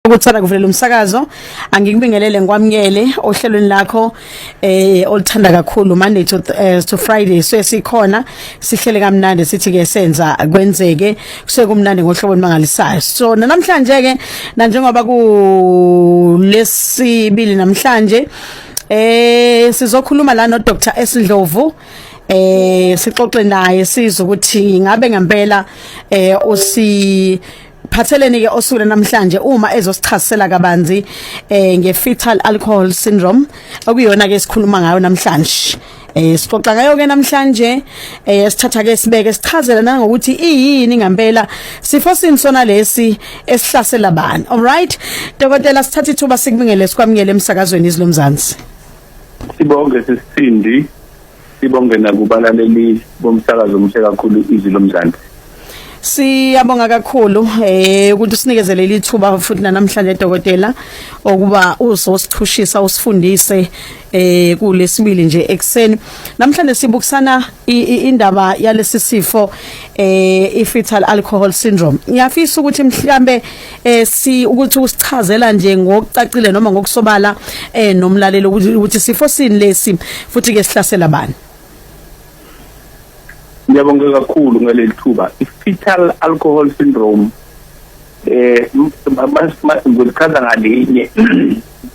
Ukuthanda kuvulela umsakazo, angikubingelele, ngikwamukele ohlelweni lakho oluthanda kakhulu Monday to Friday. So sikhona, sihlele kamnandi, sithi ke senza kwenzeke, kusuke kumnandi ngohlobo olumangalisayo. So namhlanje ke, njengoba ku lesibili namhlanje, sizokhuluma la no Dr Esindlovu, sixoxe naye, sizwe ukuthi ngabe ngempela usi phatheleni ke osuku namhlanje uma ezosichazisela kabanzi nge-fetal alcohol syndrome, okuyona ke sikhuluma ngayo namhlanje. Sixoxa ngayo ke namhlanje, sithatha ke sibeke, sichazela nangokuthi iyini ngempela, sifo sini sona lesi esihlasela bani. Alright dokotela, sithatha ithuba sikubingele, sikwamukele emsakazweni Izwi Lomzansi. Sibonge sisindi, sibonge nakubalaleli bomsakazo omuhle kakhulu Izwi Lomzansi. Siyabonga kakhulu ukuthi usinikezele lithuba futhi namhlanje dokotela, okuba uzosichushisa, usifundise kulesibili nje ekseni. Namhlanje sibukisana indaba yalesi sifo i-fetal alcohol syndrome. Ngiyafisa ukuthi mhlambe si ukuthi usichazela nje ngokucacile noma ngokusobala nomlalelo ukuthi sifo sini lesi, futhi ke sihlasela bani. Ngiyabonga kakhulu ngaleli thuba. I-fetal alcohol syndrome, ngichaza ngalinye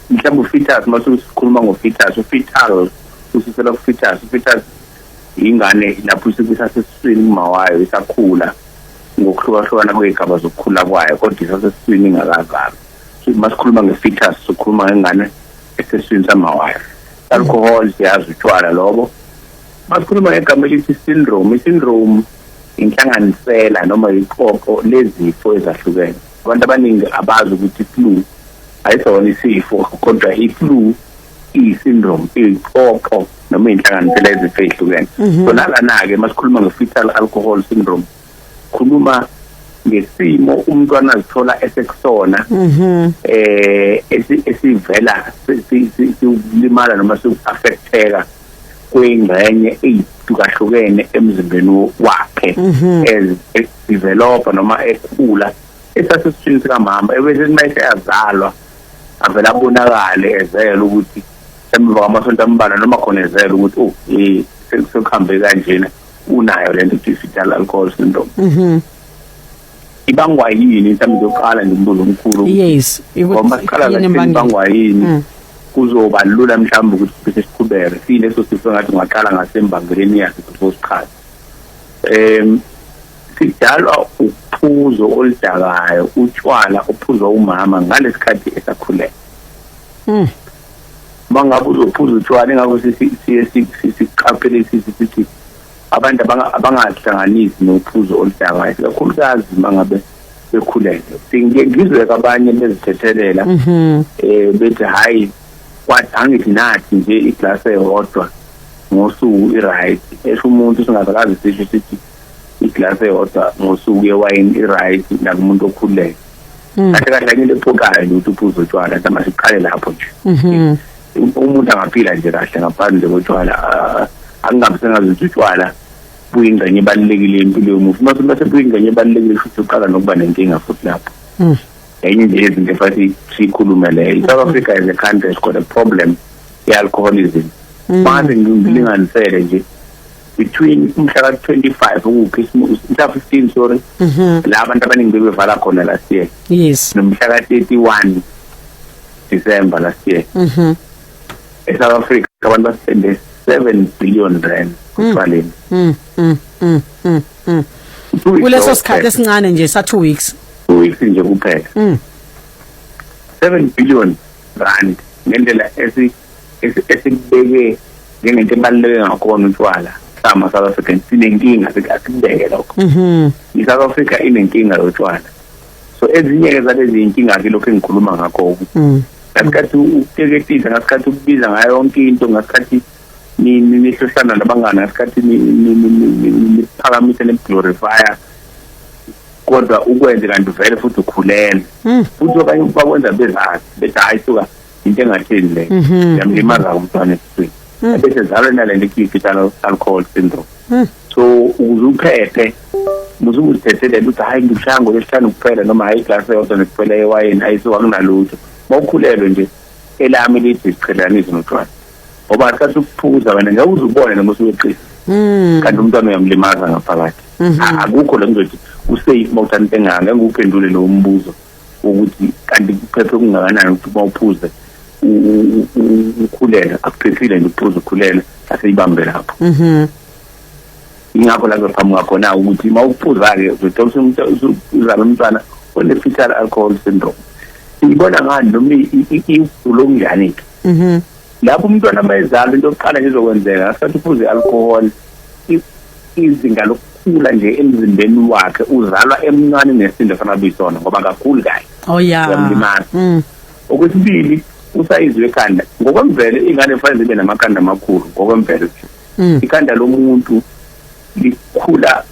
mhlawumbe. U-fetus, mase sikhuluma ngo-fetus, u-fetal ususela ku-fetus. U-fetus ingane lapho isuke isasesiswini kuma wayo, isakhula ngokuhlukahlukana kwey'gaba zokukhula kwayo, kodwa isasesiswini, ingakazalwa. So masikhuluma nge-fetus, sikhuluma ngengane esesiswini samawayo. Alcohol, siyazi utshwala lobo. Masikhuluma ngegama elithi syndrome, i-syndrome inhlanganisela noma iqoqo lezifo ezahlukene. Abantu abaningi abazi ukuthi i-flu ayisona isifo, kodwa i-flu iyi-syndrome, iyiqoqo noma inhlanganisela yezifo ey'hlukene. So nalana-ke masikhuluma nge-fetal alcohol syndrome, khuluma ngesimo umntwana azithola esekusona esivela silimala noma siaffecteka kwengxenye eyihlukahlukene emzimbeni wakhe as developa noma ekhula esasesiswini sikamama, ebese mayese yazalwa avela abonakale ezela ukuthi emva kwamasonto ambalwa noma khona ezela ukuthi oh sekuhambe kanjena, unayo lento ethi fetal alcohol syndrome. Ibangwa yini? Mhlawumbe ngizoqala nje umbuzo omkhulu. Yes. Ngoba siqala Yini kahle, imbangela? ibangwa yini, kuzoba lula mhlawumbe ukuthi bese siqhubeke sileso sifo. Ngathi ungaqala ngasembangeleni yaso before sichaze. Sidalwa uphuzo oludakayo, utshwala ophuzwa umama ngalesikhathi esakhulelwe. Mangabe uzophuza utshwala, ingakho siye siqaphele, sithi abantu abangahlanganisi nophuzo oludakayo, kakhulukazi mangabe bekhulelwe. Ngike ngizwe abanye bezithethelela, bethi hayi, kwathi angithi nathi nje iglasi eyodwa ngosuku i-right. Esho umuntu, singazakazi sisho sithi iglasi eyodwa ngosuku yewayini i-right nakumuntu okhulelwe. Kahle kahle into ephoqayo nje ukuthi uphuze utshwala, mhlawumbe siqale lapho nje. Umuntu angaphila nje kahle ngaphandle kotshwala. Akungabi sengazuthi utshwala buyingxenye ebalulekile empilo yomuntu. Mase bese buyingxenye ebalulekile futhi, uqala nokuba nenkinga futhi lapho. Enye nje yezinto efanele siyikhulume leyo. I-South Africa as a country has got a problem ye-alcoholism. Manje ngilinganisele nje, between umhla ka-25 okuwukhisimusi, mhla 15, sorry, la abantu abaningi bebevala khona last year, nomhla ka-31 December last year, eSouth Africa abantu baspende R7 billion utshwaleni. 2 weeks Kuleso kuphela. sikhathi esincane nje sa 2 weeks. 2 weeks nje kuphela. R7 billion, ngendlela esikubeke njengento ebaluleke ngakhona utshwala sama South African, sinenkinga, asikubeke lokho. I-South Africa inenkinga yotshwala. So ezinye-ke zalezi inkinga-ke lokhu engikhuluma ngakho, ngasikhathi ukuteketisa, ngasikhathi ukubiza ngayo yonke into, ngasikhathi nihlohlana nabangani, ngasikhathi niphakamise, niglorifya, kodwa ukwenze kanti vele futhi ukhulelwe. Futhi abanye bakwenza bezazi, bethi hayi suka, into engatheni le, yamlimaza umntwana esiswini, ebese zalwe nale nto ekuthiwa i-fetal alcohol syndrome. So ukuze uphephe, musukuzithethelela ukuthi hayi, ngikushaya ngolwesihlanu kuphela, noma hayi, iglasi eyodwa nje kuphela ewayini, ayisuka kunalutho. Mawukhulelwe nje, elami lithi siqhelanise notshwala, ngoba ngesikhathi ukuphuza wena ngeke uze ubone noma usuweqisa, kanti umntwana uyamlimaza ngaphakathi. Akukho la ngizothi usafe mawuthatha into engaka. Ngeke ngikuphendule lowo mbuzo wokuthi kanti kuphephe kungakanani ukuthi uma uphuze ukhulelwe. Akuphephile nje ukuphuza ukhulelwe, aseyibambe lapho. Ingakho la kuzoqhamuka khona ukuthi uma uphuza-ke uzothola uzala umntwana one-fetal alcohol syndrome. Siyibona ngani noma igulo okunjani-ke? Lapho umntwana uma ezalwa, into yokuqala nje izokwenzeka ngasikhathi uphuze i-alcohol, izinga lokukhula nje emzimbeni wakhe, uzalwa emncane nesindo fanele ubuyisona ngoba akakhuli kahle. Oh yeah. Uyamlimaza. Okwesibili, usayizi wekhanda. Ngokwemvelo ingane kufanele zibe namakhanda amakhulu ngokwemvelo nje. Ikhanda lomuntu likhula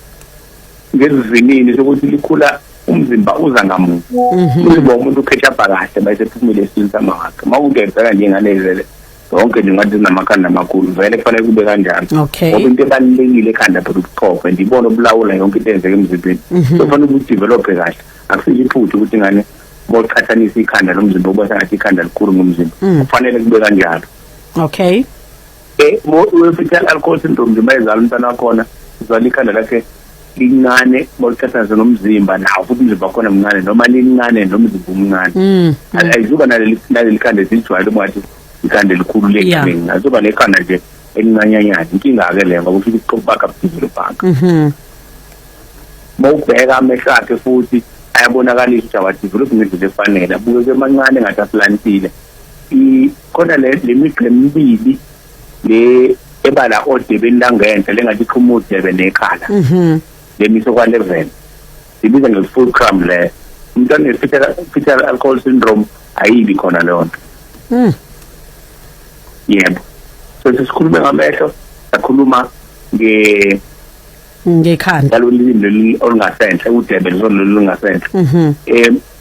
ngesivinini sokuthi likhula umzimba uza ngamunye. Umzimba womuntu ucatch up kahle bayisephumile esiswini samawakhe. Uma ungenzeka nje ingane ezele zonke nje ngathi zinamakhanda amakhulu, vele kufanele kube kanjalo, ngoba into ebalulekile ekhanda phela ubuchopho, and ibona obulawula yonke into eyenzeka emzimbeni. So kufanele udevelophe kahle. Akusiyo iphutha ukuthi ingane boqhathanisa ikhanda lomzimba kuba sengathi ikhanda likhulu ngomzimba. Kufanele kube kanjalo. We-fetal alcohol syndrome nje, mayezala umntwana wakhona, uzala ikhanda lakhe lincane boliqhathanisa nomzimba, nawo futhi umzimba wakhona mncane, noma lincane nomzimba umncane. Ayizuba naleli khanda esijwayele uma ngathi ikhanda elikhulu leningi, ayizuba nekhanda nje elincanyanyana. Inkinga-ke leyo, ngoba kusho ukuthi ubuchopho bakhe abudevelopanga. Mawubheka amehlo akhe futhi ayabonakalisa ukuthi awadevelophi ngendlela efanele, abukeke emancane ngathi asilantile. Khona le migqa emibili le ebala odebeni langenhla lengathi iqhuma udebe nekhala, lemiso kwa-11, sibiza nge-fulcrum le. Umntwana ne-fetal alcohol syndrome ayibi khona leyo nto. Yebo, so sesikhulume ngamehlo, sakhuluma nge Ngekhanda. Ngalolu limi leli olungasenhla, udebe lolu olungasenhla.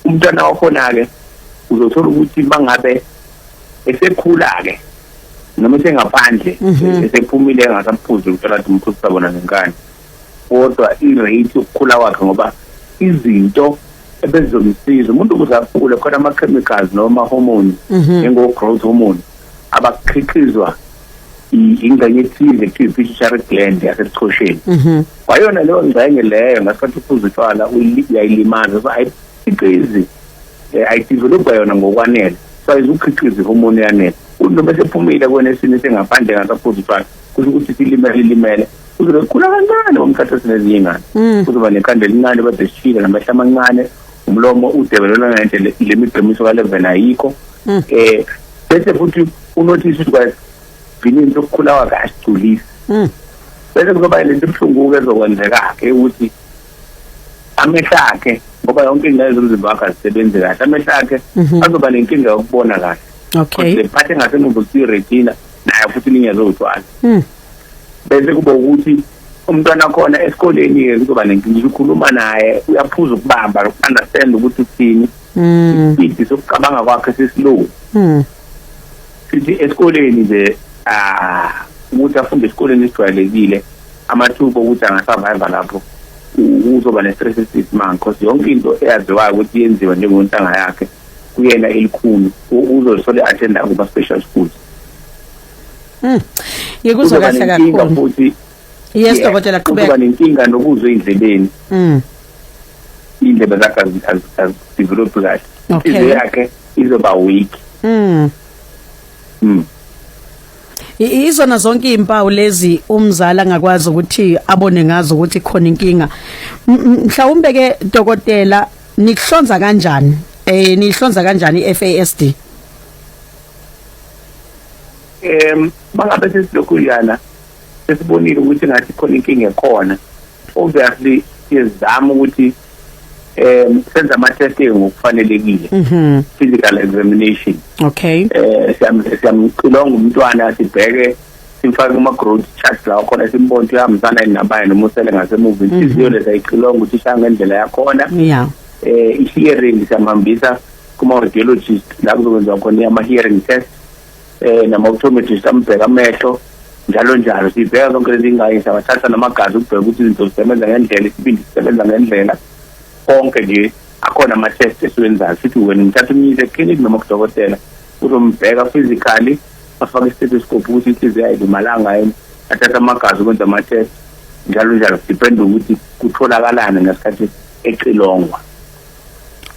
Umntwana wakhona ke uzothola ukuthi mangabe esekhula ke noma esengaphandle, esephumile, engasaphuzi uthola ukuthi umphuzisa bona ngenkani, kodwa i-rate yokukhula kwakhe, ngoba izinto ebezomsiza umuntu ukuze akhule khona ama-chemicals noma ama-hormones, njengo-growth hormone, abakhiqizwa ingxenye ethize ekuthiwa i-pituitary gland yasebuchosheni. Kwayona leyo ngxenye leyo, ngasikhathi uphuza utshwala uyayilimaza, so ayikhiqizi, ayidevelopha yona ngokwanele, so ayizukhiqiza ihormone yanele. Uthi noma esephumile kwena esini esengaphandle ngasaphuza utshwala, kusho ukuthi silimele limele, uzobe khula kancane ngomkhathi sinezinye ingane. Kuzoba nekhanda elincane bade sishile, namehlo amancane, umlomo udebelelwa ngendlela le migqemiso ka-11 ayikho. Bese futhi unotice ukuthi kwasivinini sokukhula kwakhe asigculisi. Bese kuzoba lento ebuhlungu-ke ezokwenzeka-ke ukuthi amehlo akhe, ngoba yonke ingane zomzimba wakhe azisebenzi kahle, amehlo akhe azoba nenkinga yokubona kahle. Le part engasemuva kuthiwa i-retina nayo futhi ilinyazwe utshwala. Bese kuba ukuthi umntwana khona esikoleni-ke kuzoba nenkinga, ukhuluma naye uyaphuza ukubamba noku-understand ukuthi uthini. Ispeed sokucabanga kwakhe sislow. Sithi esikoleni nje, ah, ukuthi afunde esikoleni esijwayelekile, amathuba okuthi angasurvive lapho uzoba ne-stress esisimanga, because yonke into eyaziwayo ukuthi yenziwe njengontanga yakhe kuyena elikhulu, uzozithola i-attenda kuma-special schools. Ngikuzwa Kuzoba kahle nenkinga kakhulu. futhi. Yes, Yeah, dokotela, kuzoba qhubeka. nenkinga nokuzwa ey'ndlebeni. Iy'ndlebe zakhe azidevelophi kahle. Inhliziyo yakhe izoba weak. Izona zonke izimpawu lezi umzali angakwazi ukuthi abone ngazo ukuthi khona inkinga. Mhlawumbe ke dokotela, nikuhlonza kanjani? Nihlonza kanjani iFASD? Mangabe sesilokhu yana sesibonile ukuthi ngathi khona inkinga ekhona, obviously siyazama ukuthi senze ama testing ngokufanelekile, physical examination. Siyamxilonga umntwana, sibheke, simfake kuma growth charts la khona, simbone ukuthi uyahambisana yini nabanye noma usele ngasemuva. Inhliziyo leza ayixilonga ukuthi ishaya ngendlela yakhona. I-hearing siyamhambisa kuma-audiologist la kuzokwenziwa khona ama-hearing test, nama-optometrist ambheka amehlo. Njalo njalo sibheka zonke lezi ngane, siyabathatha namagazi ukubheka ukuthi izinto zisebenza ngendlela, isibindi sisebenza ngendlela, konke nje. Akhona ama-test esiwenzayo. Futhi wena ngithatha umyise eklinikhi noma kudokotela, uzombheka physically, afake i-stethoscope ukuthi inhliziyo ayilimalanga yini, athathe amagazi ukwenza ama-test, njalo njalo, depend ukuthi kutholakalani ngesikhathi exilongwa.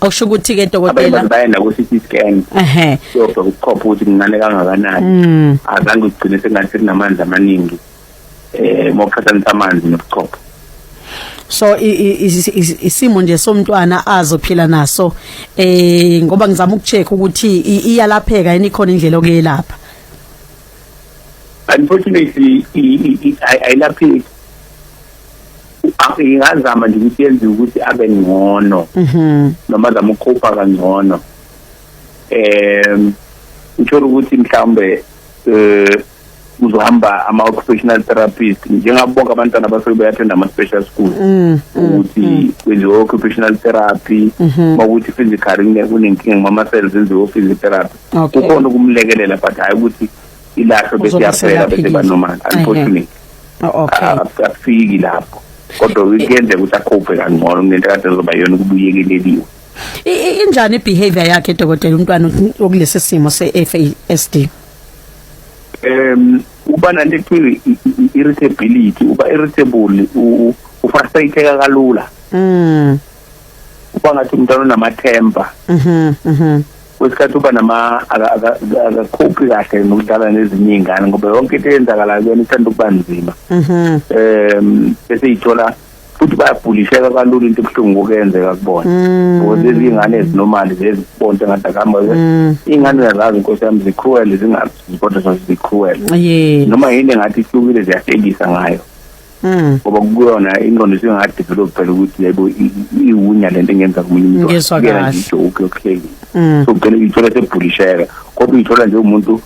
Okusho ukuthi ke abanye dokotela baya naku-CT scan kuyobheka ubuchopho ukuthi kuncane kangakanani. Azange kugcine sengathi sekunamanzi amaningi, mawuqhathanisa amanzi nobuchopho. So isimo nje somntwana azophila naso, ngoba ngizama ukucheck ukuthi iyalapheka yini, ikhona indlela okuyelapha? Unfortunately ayilapheki. Ingazama nje ukuthi yenziwe ukuthi abe ngcono noma azame ukukhupha kangcono. Uthola ukuthi mhlawumbe uzohamba ama-occupational therapist, njengabo bonke abantwana abasuke beyattenda ama-special school, ukuthi kwenziwe occupational therapy. Mawukuthi physically kunenkinga ngama-cells, enziwe physiotherapy. Kukhona ukumlekelela, but hayi ukuthi ilahlwe bese Uzobe yaphela bese selaphekile. ba-normal, unfortunately. Akufiki lapho, kodwa kuyenzeka ukuthi akhophe kangcono kunento kade zoba yona ukuba uyekeleliwe. Injani ibehavior yakhe, dokotela, umntwana okulesi simo se-FASD? Uba nanto ekuthiwa irritability, uba irritable, ufrustrateeka kalula. Uba ngathi umntwana unamatemper. Mhm mhm Kwesikhathi uba nama akakhophi kahle nokudlala nezinye iy'ngane, ngoba yonke into eyenzakalayo kuyona ithanda ukuba nzima. Bese yithola futhi bayabhulisheka kalula, into ebuhlungu okuyenzeka kubona, ngoba lezi iy'ngane ezinormal zezibonto engathi akuhamba. Iy'ngane uyazazi, inkosi yami, zi-cruel, zingazi kodwa zi-cruel. Noma yini engathi ihlukile ziyahlekisa ngayo, ngoba kuyona ingqondo isingadevelop phela ukuthi yebo, iwunya lento engenza komunye umuntu. Ngizwa Kuyena kahle. nje ijoke yokuhlekisa. So ugcine uyithola sebhulisheka, kodwa uyithola nje umuntu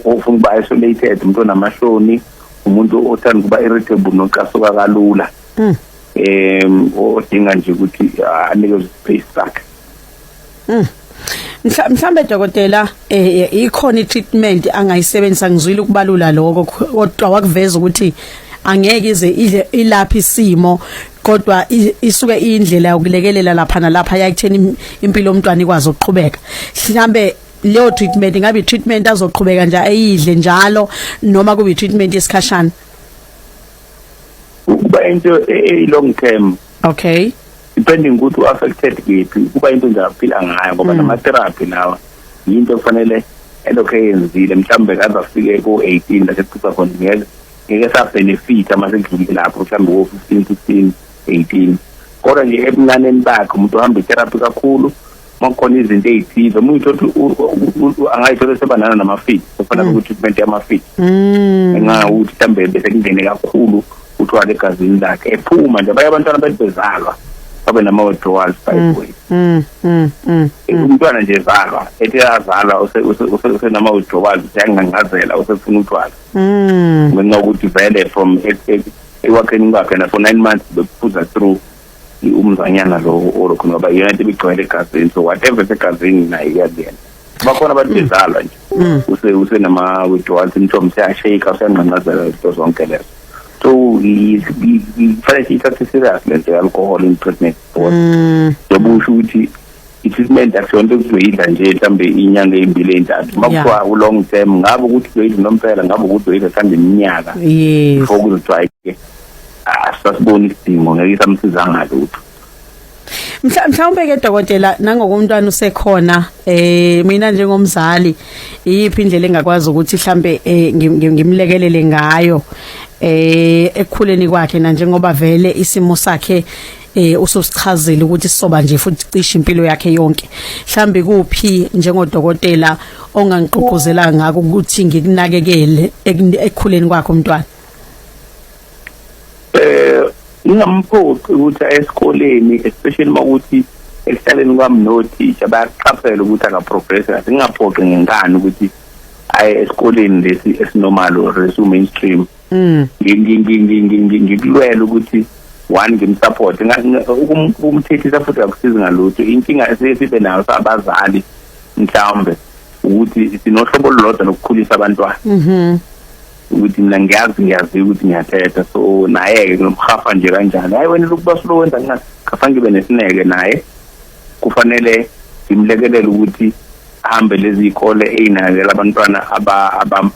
ofuna ukuba isolated, umuntu onamahloni, umuntu othanda ukuba irritable nocasuka kalula, odinga nje ukuthi anikezwe space sakhe. Mhlambe dokotela, ikhona i-treatment angayisebenzisa? Ngizwile ukubalula lokho, kodwa wakuveza ukuthi angeke ize idle ilapha isimo, kodwa isuke indlela yokulekelela lapha nalapha yakutheni impilo yomntwana ikwazi ukuqhubeka. Mhlambe leyo treatment ingabe i-treatment azoqhubeka nje ayidle njalo, noma kube i-treatment yesikhashana? Kuba into e-long term, depending ukuthi u-affected kephi. Kuba into nje aphila ngayo, ngoba nama-therapy lawa yinto ekufanele elokhu eyenzile, mhlawumbe kaze afike ko-18 la sekuphupha khona, ngeke sa-benefit uma sekudlulile lapho, mhlawumbe ko-15, 16, 18. Kodwa nje ebuncaneni bakhe umuntu uhamba itherapy kakhulu. Uma kukhona izinto ey'thize, omunye uthola ukuthi angayithola sebanana nama-fit, kufana nokuthi-treatment yama-fit, ngenxa yokuthi mhlawumbe bese kungene kakhulu utshwala egazini lakhe ephuma nje. Abanye abantwana bethi bezalwa babe nama-withdrawals, by the way. Umntwana nje ezalwa, ethi azalwa usenama-withdrawals, useyangangazela, usefuna utshwala, ngenxa yokuthi vele from ekwakheni kwakhe na for 9 months bekuphuza through umzanyana lo olokhu, ngoba iyona into ebigcwele egazini. So whatever esegazini naye iyakuyena. Bakhona abantu bezalwa nje usenama-withdrawal symptoms, uyashake, useyangqangqazela, izinto zonke lezo. So kufanele siyithathe serious lento ye-alcohol in pregnancy, njengoba usho ukuthi i-treatment akusiyonto ekuzoyidla nje mhlawumbe inyanga ey'mbili, ey'ntathu. Uma kuthiwa u-long term, ngabe ukuthi uzoyidla nomphela, ngabe ukuthi uzoyidla mhlawumbe iminyaka before kuzothiwa ke asasiboni isidingo, ngeke isamsiza ngalutho. Mhlawumbe ke dokotela, nangokumntwana usekhona, mina njengomzali, iyiphi indlela engakwazi ukuthi mhlambe ngimlekelele ngayo ekukhuleni kwakhe, na njengoba vele isimo sakhe ususichazile ukuthi sisoba nje futhi cishe impilo yakhe yonke? Mhlambe kuphi njengodokotela ongangigqugquzela ngako ukuthi ngikunakekele ekukhuleni kwakhe umntwana? Ngingamphoqi ukuthi aye esikoleni, especially makuthi ekuhlaleni kwami nothisha bayaqaphela ukuthi akaprogress kahle. Ngingaphoqi ngenkani ukuthi aye esikoleni lesi esinormal or esu mainstream. Ngikulwela ukuthi one, ngimsupport. Ukumthethisa futhi akusizi ngalutho. Inkinga esiye sibe nayo sabazali mhlawumbe ukuthi sinohlobo olulodwa lokukhulisa abantwana. Ukuthi mina ngiyazi ukuthi ngiyathetha, so naye-ke nginomhafa nje kanjani, hayi wena lokhu basulo wenza ngafanele ngibe nesineke naye. Kufanele ngimlekelele ukuthi ahambe lezi zikole ey'nakekela abantwana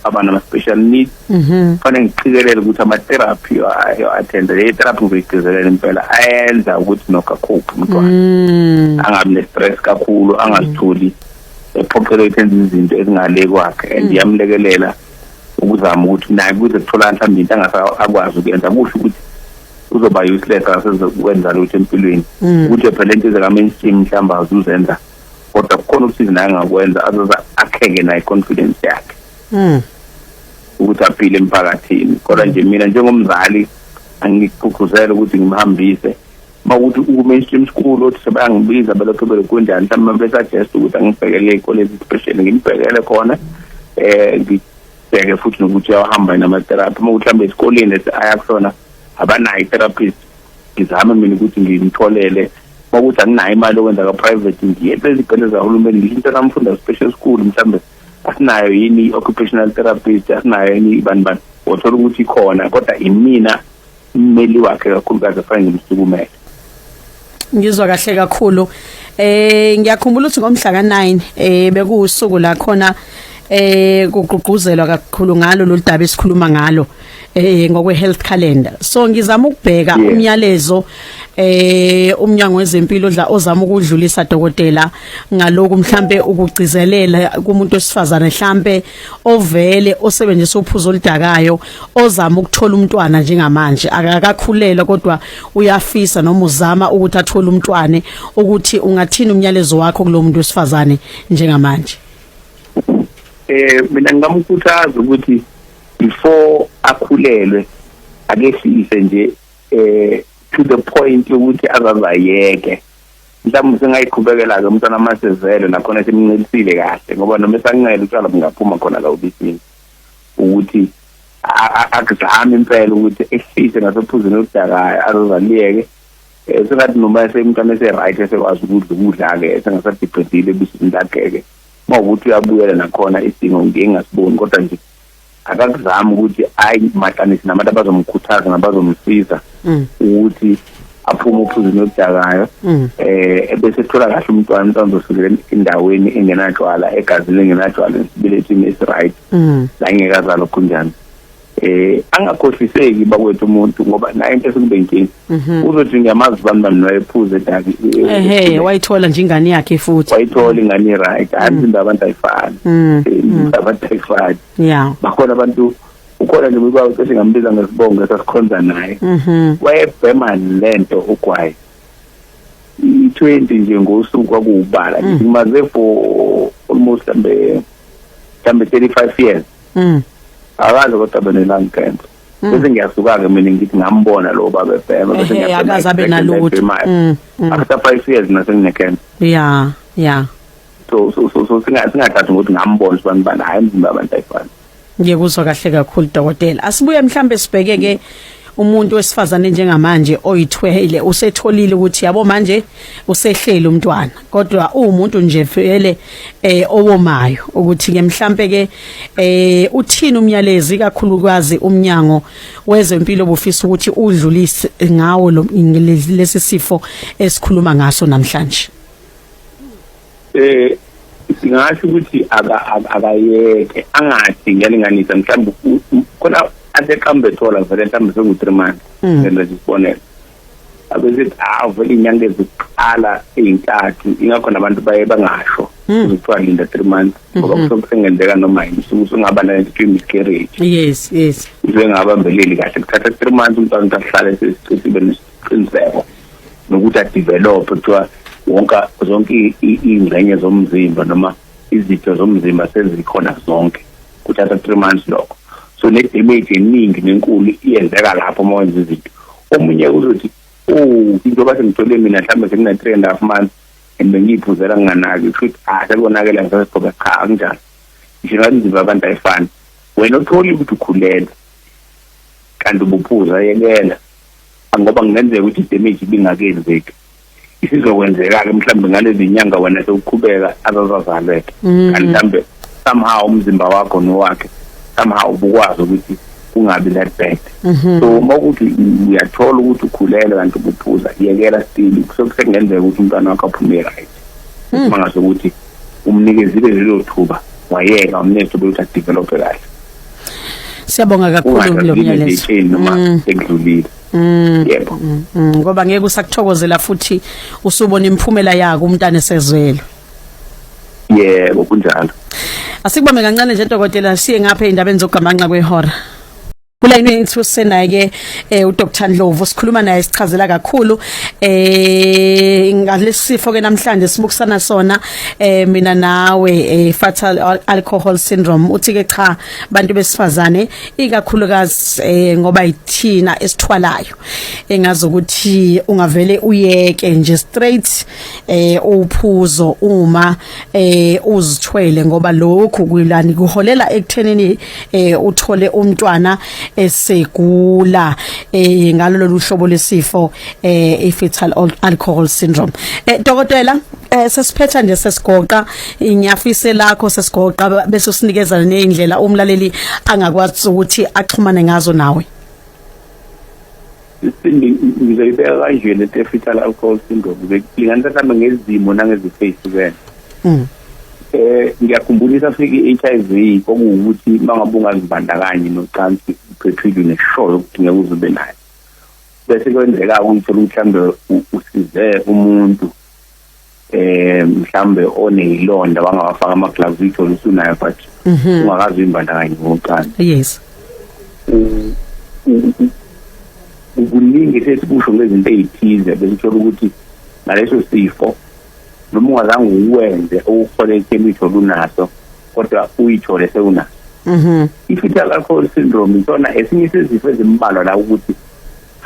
abanama-special needs. Kufanele ngiqikelele ukuthi ama-therapy ayo-attenda, le therapy ngizoyigcizelela impela, ayenza ukuthi nokho akhuphe umntwana, angabi ne-stress kakhulu, angazitholi ephoqelwe ukuthi enze izinto ezingale kwakhe, and iyamlekelela ukuzama ukuthi naye kuze kutholakala mhlawumbe into angase akwazi ukuyenza. Kusho ukuthi uzoba useless, akasezokwenza lutho empilweni, ukuthi phela into ezeka-mainstream mhlawumbe azuzenza, kodwa kukhona ukusiza naye angakwenza, azoza akheke naye confidence yakhe ukuthi aphile emphakathini. Kodwa nje mina njengomzali angikugqugquzela ukuthi ngimhambise. Mawukuthi uku-mainstream school, othi sebayangibiza belokhu belokunjani, mhlawumbe besuggest ukuthi angibhekele iy'kole ezi-special, ngimbhekele khona, ngibheke futhi nokuthi uyahamba nama-therapy. Uma kuthi mhlawumbe esikoleni aya kusona abanayo i-therapist, ngizame mina ukuthi ngimtholele. Makuthi anginayo imali yokwenza ka-private, ngiye ezibhedlela zahulumeni, ngisho into namfunda special school, mhlawumbe asinayo yini i-occupational therapist, asinayo yini bani bani, uthola ukuthi ikhona, kodwa imina ummeli wakhe kakhulukazi afanele ngimsukumele. Ngizwa kahle kakhulu. Ngiyakhumbula ukuthi ngomhla ka9 bekuwusuku la khona kugqugquzelwa kakhulu ngalo lolu daba esikhuluma ngalo ngokwe health calendar. So ngizama ukubheka umyalezo umnyango wezempilo dla ozama ukudlulisa, dokotela, ngaloku mhlambe ukugcizelela kumuntu wesifazane mhlambe ovele osebenzisa uphuzo oludakayo, ozama ukuthola umntwana njengamanje, akakakhulelwa kodwa uyafisa noma uzama ukuthi athole umntwana, ukuthi ungathini umyalezo wakho kulo muntu wesifazane njengamanje? Mina ngingamkhuthaza ukuthi before akhulelwe akehlise nje to the point yokuthi azazayeke. Mhlawumbe sengayiqhubekela ke umntwana masezele, nakhona simncelisile kahle, ngoba noma esancela utshwala bungaphuma khona la ubisini, ukuthi akuzame impela ukuthi ehlise ngasephuzweni oludakayo, azozaliyeke. Sengathi noma semntwana ese-right, esekwazi ukudla ukudla-ke, esengasadependile ebisini lakhe-ke, uma ukuthi uyabuyela nakhona isidingo ngiye ngingasiboni, kodwa nje akakuzami ukuthi ayimatanise nabantu abazomkhuthaza nabazomsiza ukuthi aphume uphuzweni oludakayo, ebese ethola kahle umntwana. Umntwana uzofikela endaweni engenatshwala egazini, engenatshwala esibelethweni esi-right, la ingeke azalwa kunjani. Angakhohliseki bakwethu umuntu, ngoba naye into esekube inkinga, uzothi ngiyamazi bani bani wayephuza edaki. Ehe, wayithola nje ingane yakhe futhi. Wayithola ingane, right? Hayi, imizimba yabantu ayifani. Imizimba yabantu ayifani. Bakhona abantu, ukhona nje ubaba cishe ngambiza ngesibongo esasikhonza naye, wayebhema lento ugwayi i-20 nje ngosuku, kwakuwubala. Ngimaze for almost mhlambe 35 years, akaze kodwa bene-lung cancer. Bese ngiyasuka-ke mina ngithi ngambona lo baba ebhema, bese ngiyabhema. Akaze abe nalutho. After 5 years nase ngine-cancer. yeah yeah So singathathi ngokuthi ngambona sibani bani, hayi, imizimba yabantu ayifani. Ngiyekuzwa kahle kakhulu, dokotela. Asibuye mhlambe sibheke ke umuntu wesifazane njengamanje oyithwele, usetholile ukuthi yabo manje usehleli umntwana, kodwa uwumuntu nje vele owomayo, ukuthi ke mhlambe ke uthini umyalezi kakhulukazi umnyango wezempilo bufisa ukuthi udlulise ngawo lesi sifo esikhuluma ngaso namhlanje? Singasho ukuthi akayeke, angathi ngiyalinganisa, mhlawumbe khona aseqambe ethola vele mhlawumbe sengu-3 months, ngenza nje isibonelo, abesithi ah vele inyanga eziqala ey'ntathu, ingakho nabantu baye bangasho kuthiwa linda 3 months, ngoba kusuke kusengenzeka noma yini, usuke usungaba nalento kuthiwa i-miscarriage. yes yes Usuke ngabambeleli kahle, kuthatha 3 months umntwana ukuthi ahlale sesibe nesiqiniseko nokuthi adevelop, kuthiwa wonke zonke iy'ngxenye zomzimba noma izitho zomzimba sezikhona zonke, kuthatha 3 months lokho. So ne-damage eningi nenkulu iyenzeka lapho uma wenza izinto. Omunye uzothi, oh, njengoba sengithole mina mhlawumbe sekuna 3.5 months and bengiyiphuzela nginganaki, kusho ukuthi ah sekonakele, ngisasiphoka. Cha, akunjalo. Ngisho ngathi imizimba yabantu ayifani. Wena uthole ukuthi ukhulelwe kanti ubuphuza, yekela, ngoba kungenzeka ukuthi i-damage ibingakenzeki, isizokwenzeka-ke mhlawumbe ngalezi nyanga wena sewuqhubeka azazazalweke, kanti mhlawumbe somehow umzimba wakho nowakhe Somehow ubukwazi ukuthi kungabi that bad. So uma ukuthi uyathola ukuthi ukhulelwe kanti ubuphuza, yekela still, kusengenzeka ukuthi umntwana wakho aphume right. Uma ngase ukuthi umnikezile lelo thuba, wayeka, umnikeze ithuba ukuthi adevelop kahle. Siyabonga kakhulu kulo myalezo. Noma sekudlulile. Yebo. Ngoba ngeke usakuthokozela futhi usubona imiphumela yako umntana esezwelo. Yebo, kunjalo. Asikubambe kancane nje, dokotela, siye ngapha ey'ndabeni zokugamanxa kwehora. Kulayini yethu senaye ke uDr Ndlovu, sikhuluma naye, sichazela kakhulu ngalesifo ke namhlanje sibukisana sona mina nawe, fatal alcohol syndrome. Uthi ke cha, bantu besifazane, ikakhulukazi ngoba ithina esithwalayo, engazi ukuthi ungavele uyeke nje straight uphuzo uma uzithwele, ngoba lokhu kuyilani kuholela ekuthenini uthole umntwana esegula ngalo lolu hlobo lesifo i-fetal alcohol syndrome. Dokotela, sesiphetha nje, sesigoqa inyafise lakho, sesigoqa bese usinikeza nezindlela umlaleli angakwazi ukuthi axhumane ngazo nawe. Sindi, ngizoyibeka kanje lento ye-fetal alcohol syndrome, ngizoyilinganisa mhlawumbe ngezimo nangezifo ey'hlukene. Ngiyakhumbula isafika i-HIV, okuwukuthi mangabe ungazibandakanyi nocansi uphephile, uneshoyo ukuthi ngeke uze ube nayo. Bese kwenzeka ukuthola ukuthi mhlambe usize umuntu mhlambe oneyilonda, wangawafaka ama-gloves, uyithole usunayo, but ungakazi uyimbandakanye ngocansi. Kuningi sesikusho ngezinto ey'thize, bese uthola ukuthi ngaleso sifo noma ungazange uwenze okuholela ekutheni uyithole unaso, kodwa uyithole sewunaso. I-fetal alcohol syndrome isona esinye sezifo ezimbalwa la ukuthi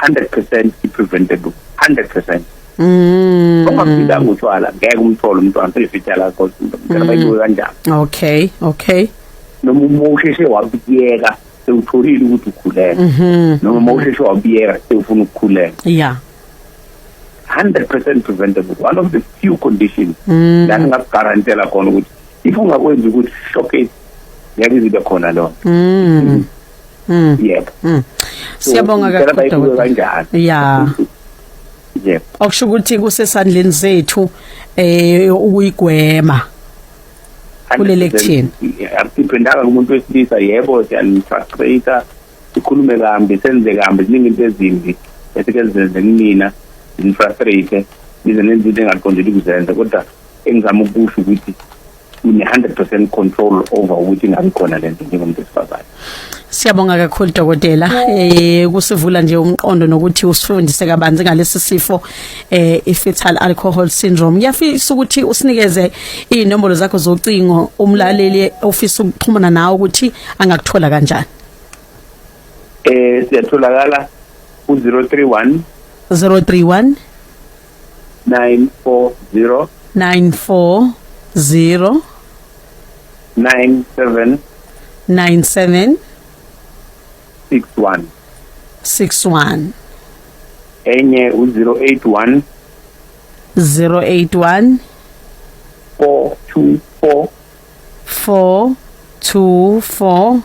100% i-preventable, 100%. Ungaphilanga utshwala, ngeke umthole umntwana oyi-fetal alcohol syndrome, ngicela bayibuke kanjani. Noma uma usheshe wabuyeka sewutholile ukuthi ukhulelwe, noma uma usheshe wabuyeka sewufuna ukukhulelwa. 100% preventable, one of the few conditions la singakugarantela khona ukuthi if ungakwenzi ukuthi showcase, ngeke izibe khona lona. Yebo. Siyabonga ngicela kakhulu, bayibuke dokotela. Kanjalo. Yebo. Okusho ukuthi kusesandleni sethu ukuyigwema kulele kuthini. Akudependanga kumuntu wesilisa. Yebo, siyanifrustrate, sikhulume kambi, senze kambi, ziningi into ezimbi esike zenze kumina, zinifrustrate, nize nenze into engaqondile ukuzenza, kodwa engizama ukusho ukuthi une-100% control over ukuthi ingabi khona lento njengomuntu wesifazane. Siyabonga kakhulu, dokotela, kusivula nje umqondo nokuthi usifundise kabanzi ngalesi sifo i-fetal alcohol syndrome. Ngiyafisa ukuthi usinikeze inombolo zakho zocingo, umlaleli ofisa ukuxhumana nawe ukuthi angakuthola kanjani. Siyatholakala ku-031 031 940 940 97 97 61. 61. Enye u-081 081 424 4 2 4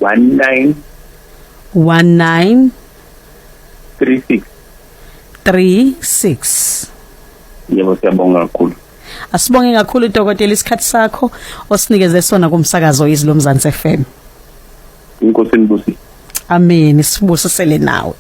19 19 36. 3 6. Yebo, siyabonga kakhulu. Asibonge kakhulu, dokotela, isikhathi sakho osinikeze sona kumsakazo Izwi Lomzansi FM. Inkosi nibusise. Amen, sibusisele nawe.